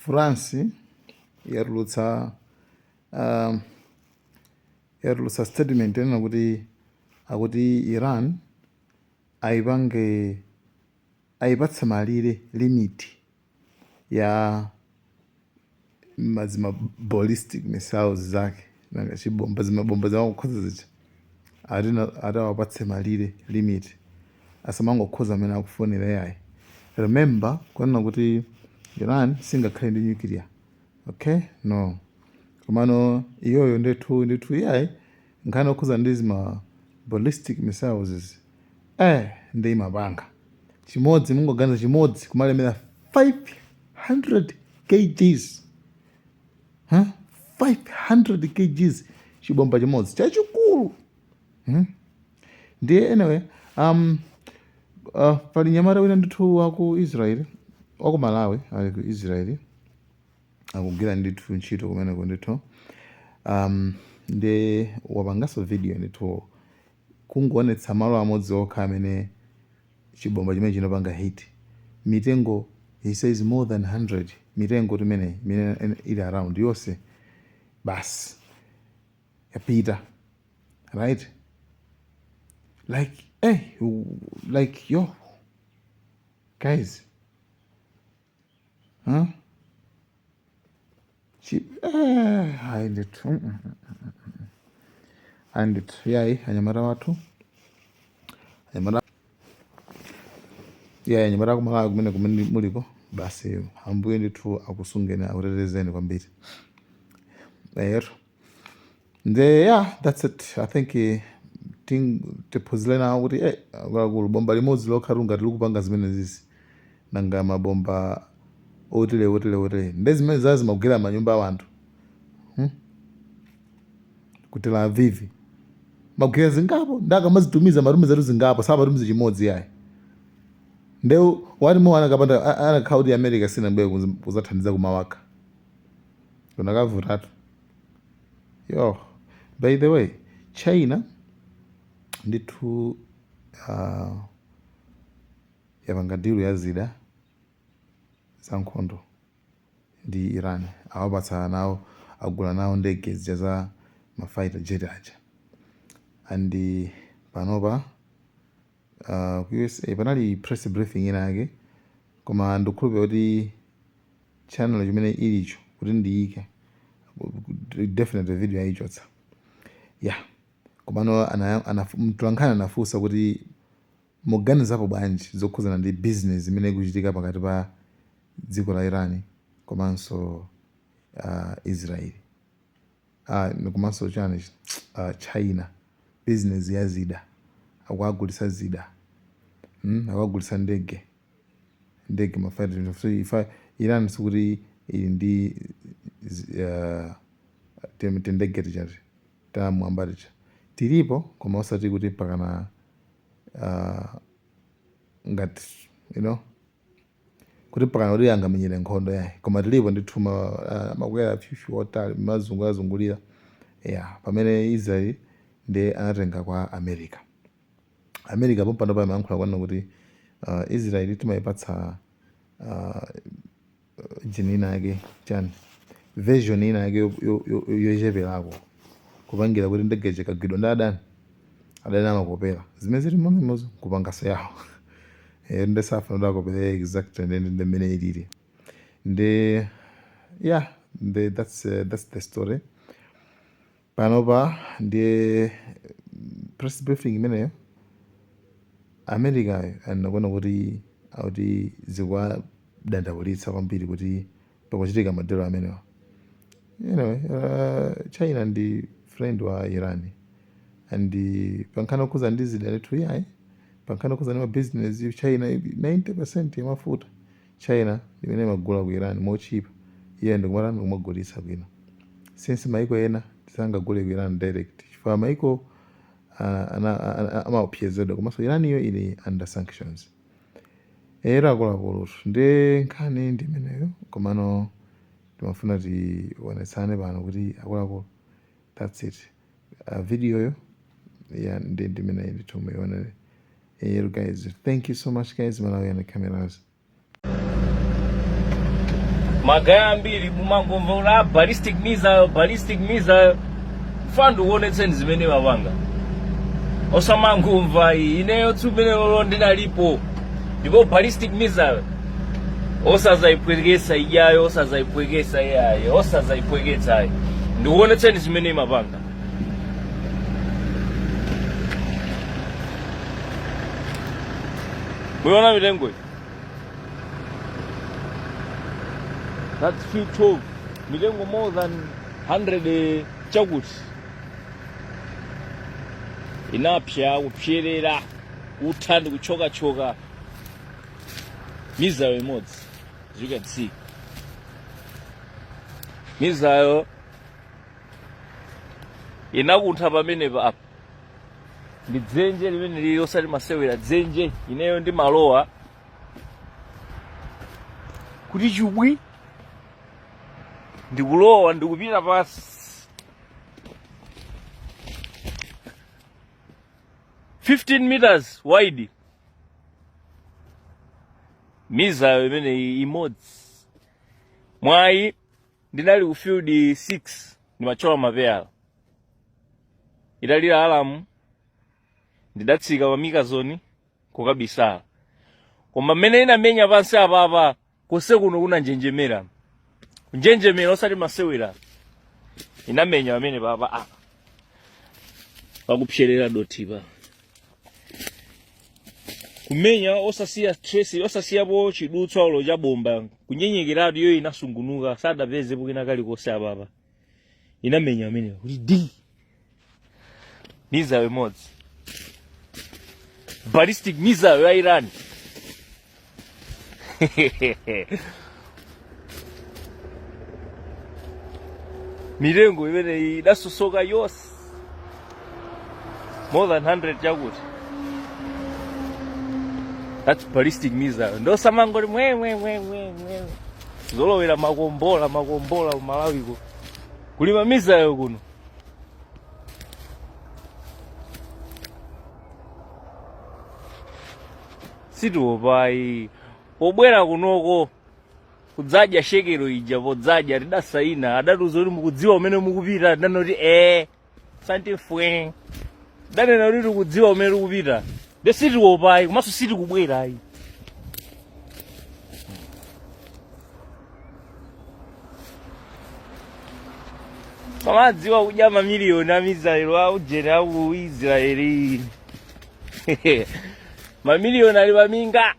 France yatulutsa statement yonena kuti akuti Iran ayipange, ayipatse malire, limit ya mazima ballistic missiles zake. Nanga chibomba, zimabomba zamakukhoza zija, atawapatse malire, limit, asamangokhoza amene akufunira yayi. Remember kunena kuti Iran singakhale ndi nuclear, okay? No, komano iyoyo ndithu ndithu yayi, nkhani okhuza ndi zima ballistic missiles izi, ndi imapanga chimodzi, mungoganiza, chimodzi kumalemera 500 kgs, huh? 500 kgs, chibomba chimodzi chachikulu, Ndiye anyway, pali nyamata wina ndithu waku Israel, waku Malawi, ali ku Israel, akugwira ndithu ntchito kumeneko ndithu. Ndi wapanganso video ndithu, kungoonetsa malo amodzi okha amene chibomba chimene chinapanga hit mitengo. He says more than 100 mitengo timene imene ili around yonse basi yapita, right? Like, hey, like, yo guys, huh? Hayi ndithu, hayi ndithu, yayi anyamata wathu, anyamata, yayi anyamata akumalawi kumene kumene muliko, basi Ambuye ndithu akusungeni, akutetezeni kwambiri. Ero nde yeah, that's it. I think tiphunzire nawo kuti akuluakulu, bomba limodzi lokha ngati likupanga zimene zizi, nanga mabomba otele otele otele nde zimene zazi zimagwera manyumba a anthu, Ku Tel Aviv magwera zingapo, ndi akamazitumiza matumizatu zingapo, samatumiza chimodzi yayi. Nde wati mo anakapanda anakhala kuti America sinabwere kuzathandiza kumawaka, kunakavutatu. Yo, by the way, China ndithu yapanga deal ya zida za nkhondo ndi Iran. Awapatsa nawo, agula nawo ndege zija za ma fighter jet aja. And panopa ku USA panali press briefing ina yake, koma ndikukhulupirira kuti channel chimene ilicho kuti ndiyike, definitely video yayichotsa, yeah. Komano mtolankhani anafunsa kuti muganizapo bwanji zokhuzana ndi business imene ikuchitika pakati pa dziko la Iran komanso Israel, komanso chani, China, business ya zida, akuagulisa zida, Akuagulisa ndege, ndege ma fighter. So ifa Iran sikuti ili ndi tindege tichati tamwamba ticha, tilipo, koma osati kuti pakana ngati kuti pakana kuti angamenyere nkhondo yayi, koma tilipo ndithu, makwera fyufyu otali mazungu azungulira, yeah. Pamene Israel ndi anatenga kwa America. America pompano pa amayankhula kwanena kuti Israel timayipatsa jini ina yake, chani, version ina yake yocheperako, kupangira kuti ndege ikagwidwa ndi adani, adani amakopera zimene zili mmenemozo kupangaso yawo. Nde safuna kuti akopere exactly ndi mmene ilili. Ndi yeah, ndi that's the story. Panopa ndiye press briefing imeneyo, Americayo anakuona kuti akuti zikuwadandaulitsa kwambiri kuti pakuchitika ma deal amenewa. Anyway, China ndi friend wa Iran, and pankhani okhuza ndi zida ndithu yayi, pankhani okhuza ndi ma business, China 90% ya mafuta China imene imagula ku Iran mochipa, iye ndikumatani, kumagulitsa kwina, since maiko ena sangagule ku Iran direct chifukwa maiko amaopsezedwa, komanso Iran iyo ili under sanctions. Era akuluakulutu, ndi nkhani ndi imeneyo, komano timafuna tionetsane pano kuti akuluakulu, that's it. Video yo yeah, ndi ndimeneyi ndithu, muionere. Guys, thank you so much guys. Malawi and cameras. Magaye ambiri mumangomva kuti ah, ballistic missile, ballistic missile. Funa ndikuonetseni zimene imapanga. Osamangomva iyi, ineyo tsiku limenelo ndinalipo. Ndipo ballistic missile osazaipwekesa ijayo, osazaipwekesa iyayi, osazaipweketsa ayi. Ndikuonetseni zimene imapanga. Muiona mitengo iyi? That's field 12. Mitengo more than 100 chakuti. Inapsya kupyerera kutha ndi kuchokachoka missile imodzi as you can see. Missile inakuntha pamenepa apa. Ndi dzenje limene lili osati masewera dzenje ineyo ndimalowa kuti chubwi ndikulowa ndikupita pasi 15 meters wide missile imeneyi imodzi mwayi ndinali ku field 6 ndimathyola mapeyala italira alamu ndidatsika pa mikazoni kukabisala koma mmene inamenya pansi apapa konse kuno kunanjenjemera kunjenjemera osati masewera inamenya pamene papa apa pakupserera dothipa kumenya osasiya trace osasiyapo chidutswa olo cha bomba kunyenyekeratu iyo inasungunuka sadapezepo kena kalikonse apapa inamenya pamene kuti di missile imodzi ballistic missile ya Iran mitengo imene idasosoka yonse more than 100 chakuti that's ballistic missile ndosamangoti mwe mwe mwe mwe mwe zolowera makombola makombola kumalawiko kuli ma missile kuno sitiopayi pobwera kunoko kudzadya shekelo ija podzadya tidasaina adatiuza kuti mukudziwa umene mukupita tidanena kuti ee santifwe tidanena kuti tikudziwa umene tikupita nde sitiopayi komanso sitikubwerayi Pamadziwa kudya mamiliyoni a missile a ujeni a ku Israeli. Mamiliyoni ali paminga.